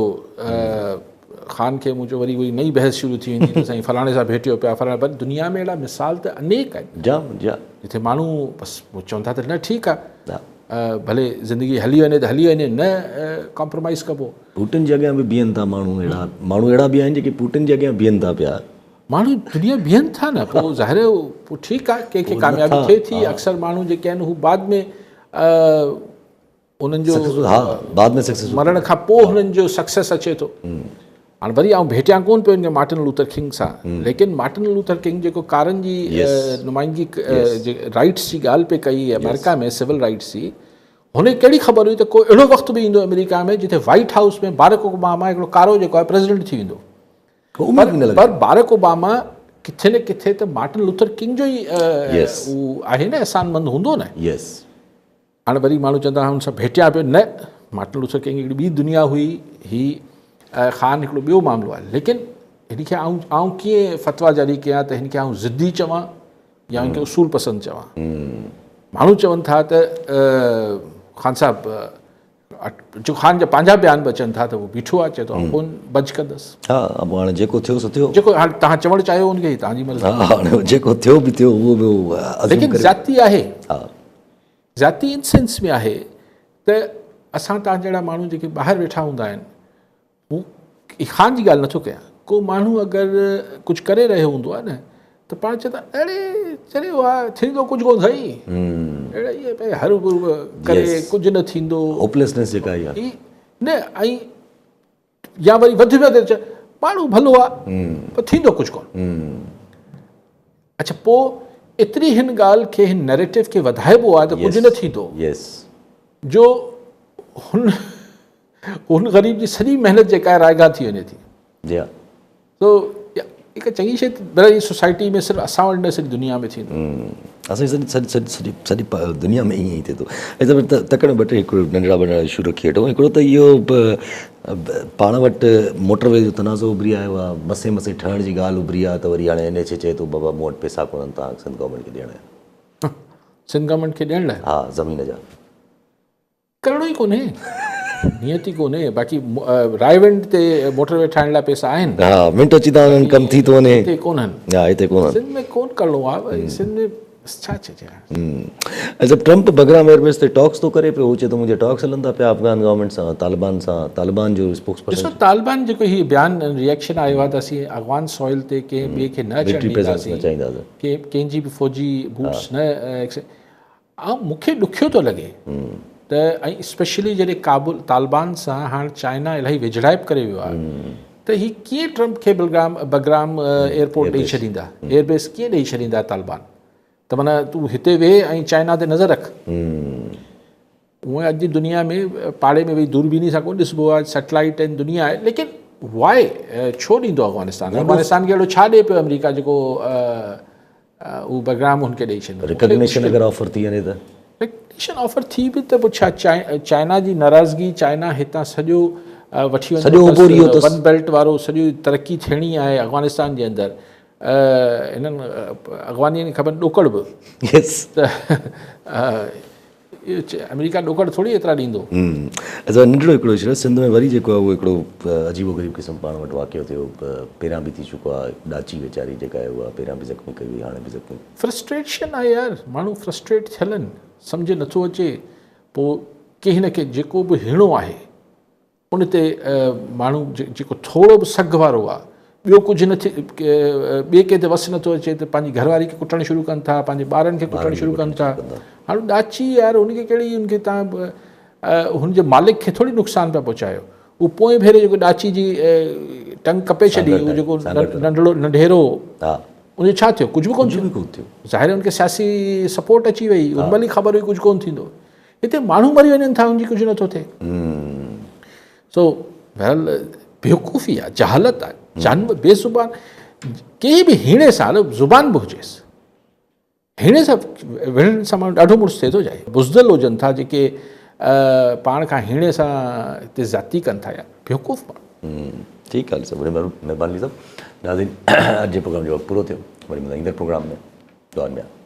خان کي مون چيو وري اهي نئين بحث شروع ٿي ويندي ته سائين فلاڻي سان ڀيٽيو پيا فلاڻي پر دنيا ۾ اهڙا مثال ته انيڪ آهن. جام جام. جتي ماڻهو بس چون ٿا ته نه ٺيڪ آهي. ڀلي زندگي هلي وڃي ته هلي وڃي نه ڪمپرومائز ڪبو. پوٽن جي اڳيان به بيهن ٿا ماڻهو اهڙا ماڻهو اهڙا به آهن جيڪي پوٽن جي اڳيان بيهن ٿا پيا. ماڻهو دنيا بيهن ٿا نه پوء ظاهر آهي پوء ٺيڪ آهي ڪنهن کي ڪاميابي ٿئي ٿي اڪثر ماڻهو جيڪي آهن هو بعد ۾ انهن جو ها بعد ۾ سڪسيس مرڻ کان پوء هنن جو سڪسيس اچي ٿو. هاڻ وري آئون ڀيٽيان ڪونه پيو هن کي مارٽن لوٿر ڪنگ سان ليڪن مارٽن لوٿر ڪنگ جيڪو ڪارن جي نمائندگي رائٽس جي ڳالهه پئي ڪئي آمريڪا ۾ سول رائٽس جي هن کي ڪهڙي خبر هئي ته ڪو اهڙو وقت به ايندو آمريڪا ۾ جتي وائٽ هائوس ۾ بارڪ اوباما هڪڙو ڪارو جيڪو آهي پريزيڊنٽ ٿي ويندو پر بارڪ اوباما ڪٿي نه ڪٿي ته مارٽن لوٿر ڪنگ جو ئي آهي نه احسان مند هوندو نه. هاڻ وري ماڻهو چوندا هن سان ڀيٽيان پيو نه مارٽن لوٿر ڪنگ هڪڙي ٻي دنيا هئي هي خان هڪڙو ٻيو معاملو آهي ليڪن هن کي آئون آئون ڪيئن فتوا جاري ڪيان ته هن کي آئون ضدي چوان يا هن کي اصول پسند چوان ماڻهو چون ٿا ته خان صاحب جو خان جا پنهنجا بيان به اچن ٿا ته هو بيٺو آهي چئي ٿو آئون ڪون بج ڪندس. ها اب هاڻي جيڪو ٿيو سو ٿيو. جيڪو هاڻي توهان چوڻ چاهيو ان کي توهان جي مرضي. ها هاڻي جيڪو ٿيو به ٿيو اهو به ازيوم ليڪن زيادتي آهي. ها زيادتي ان سينس ۾ آهي ته اسان توهان جهڙا ماڻهو جيڪي ٻاهر ويٺا هوندا آهن هو خان جي ڳالهه نٿو ڪيان ڪو ماڻهو اگر ڪجهه ڪري رهيو هوندو آهي نه ته پاڻ چوندا اڙي چريو آ ٿيندو ڪجهه ڪونه سائين اڙي ائين پئي هر ڪري ڪجهه نه ٿيندو هوپليسنس جيڪا آهي نه ۽ يا وري وڌ ۾ وڌ ماڻهو ڀلو آ پر ٿيندو ڪجهه ڪونه اڇا پوء ايتري هن ڳالهه کي هن نيريٽو کي وڌائبو آ ته ڪجهه نه ٿيندو جو هن هن غريب جي سڄي محنت جيڪا آهي رائگان ٿي وڃي ٿي. جي ها. سو هڪ چڱي شيء بھرحال هي سوسائٽي ۾ صرف اسان وٽ نه سڄي دنيا ۾ ٿيندو. اسان جي سڄي سڄي سڄي سڄي دنيا ۾ ائين ئي ٿئي ٿو. ۽ تڪڙ ۾ ٻه ٽي هڪڙو ننڍڙا ٻنڍڙا اشو رکي وٺون. هڪڙو ته اهو پاڻ وٽ موٽر وي جو تنازعو اڀري آيو آهي. مسي مسي ٺهڻ جي ڳالهه اڀري آهي ته وري هاڻي اين ايڇ اي چئي ٿو بابا مون وٽ پئسا ڪونهن توهان سنڌ گورنمينٽ کي ڏيڻ جا. سنڌ گورنمينٽ کي ڏيڻ لاء؟ ها زمين جا. ڪرڻو ئي ڪونهي نيت ئي ڪونهي باقي رائيونڊ تي موٽر وي ٺاهڻ لاء پئسا آهن. ها منٽ اچي ٿا وڃن ڪم ٿي ٿو وڃي. هتي ڪونهن. ها هتي ڪونهن. سنڌ ۾ ڪون ڪرڻو آ ڀائي سنڌ ۾ ڇا چئجي هاڻي. اڇا ٽرمپ بگرام ايئر بيس تي ٽاڪس ٿو ڪري پيو هو چئي ٿو منهنجا ٽاڪس هلن ٿا پيا افغان گورنمينٽ سان طالبان سان طالبان جو اسپوڪس پرسن. ڏسو طالبان جيڪو هي بيان ري ايڪشن آيو آ ته اسين افغان سوئل تي ڪنهن ٻئي کي نه اچڻ ڏينداسين ڪنهن جي به فوجي بوٽس نه مون کي ڏکيو ٿو لڳي ته ۽ اسپيشلي جڏهن ڪابل طالبان سان هاڻ چائنا الاهي ويجهڙائپ ڪري ويو آهي ته هي ڪيئن ٽرمپ کي بلگرام بگرام ايئرپورٽ ڏئي ڇڏيندا ايئر بيس ڪيئن ڏئي ڇڏيندا طالبان ته معنيٰ تون هتي ويهه ۽ چائنا تي نظر رک. هونئن اڄ جي دنيا ۾ پاڙي ۾ ويهي دوربيني سان ڪونه ڏسبو آهي سيٽلائيٽ ۽ دنيا آهي ليڪن وائي ڇو ڏيندو افغانستان افغانستان کي اهڙو ڇا ڏئي پيو آمريڪا جيڪو اهو پروگرام هن کي ڏئي ڇڏيندو. ريڪگنيشن اگر آفر ٿي وڃي ته؟ ريڪگنيشن آفر ٿي به ته پوء ڇا چائنا جي ناراضگي چائنا هتان سڄو وٺي وڃڻو اٿس ون بيلٽ وارو سڄو ترقي ٿيڻي آهي افغانستان جي اندر هنن افغانين کي کپن ڏوڪڙ به ته آمريڪا ڏوڪڙ ٿوري ايترا ڏيندو. اچا ننڍڙو هڪڙو اشو سنڌ ۾ وري جيڪو آهي اهو هڪڙو عجيب و غريب قسم پاڻ وٽ واقعو ٿيو پهريان به ٿي چڪو آهي ڏاچي ويچاري جيڪا آهي اها پهريان به زخمي ڪئي وئي هاڻي به زخمي. فرسٽريشن آهي يار ماڻهو فرسٽريٽ ٿيل آهن سمجهه نٿو اچي پوء ڪنهن نه ڪنهن جيڪو به هيڻو آهي. ان تي ماڻهو جيڪو ٿورو به سگهه وارو آهي ٻيو ڪجهه نه ٿئي ٻئي ڪنهن تي وس نٿو اچي ته پنهنجي گهر واري کي ڪٽڻ شروع ڪن ٿا پنهنجي ٻارن کي ڪٽڻ شروع ڪن ٿا هاڻي ڏاچي يار ان کي ڪهڙي ان کي تان هن جي مالڪ کي ٿوري نقصان پيا پهچايو هو پوئين ڀيري جيڪو ڏاچي جي ٽنگ ڪپي ڇڏي هو جيڪو ننڍڙو ننڍيرو ان جو ڇا ٿيو ڪجهه به ڪونه ٿيو ظاهر ان کي سياسي سپورٽ اچي وئي ان مهل ئي خبر هئي ڪجهه ڪونه ٿيندو هتي ماڻهو مري وڃن ٿا ان جي ڪجهه نٿو ٿئي سو بهرحال بيوقوفي آهي جهالت آهي جانور بي زبان ڪنهن به هيڻي سان زبان به هجيس هيڻي سان وڙهڻ سان ماڻهو ڏاڍو مڙس ٿئي ٿو جائي بزدل هجن ٿا جيڪي پاڻ کان هيڻي سان هتي زيادتي ڪن ٿا يار بيوقوف ماڻهو. ٺيڪ آهي صاحب وڏي مهرباني صاحب ناظرين اڄ جي پروگرام جو وقت پورو ٿيو وري ملندا ايندڙ پروگرام ۾ دعائن ۾ ياد.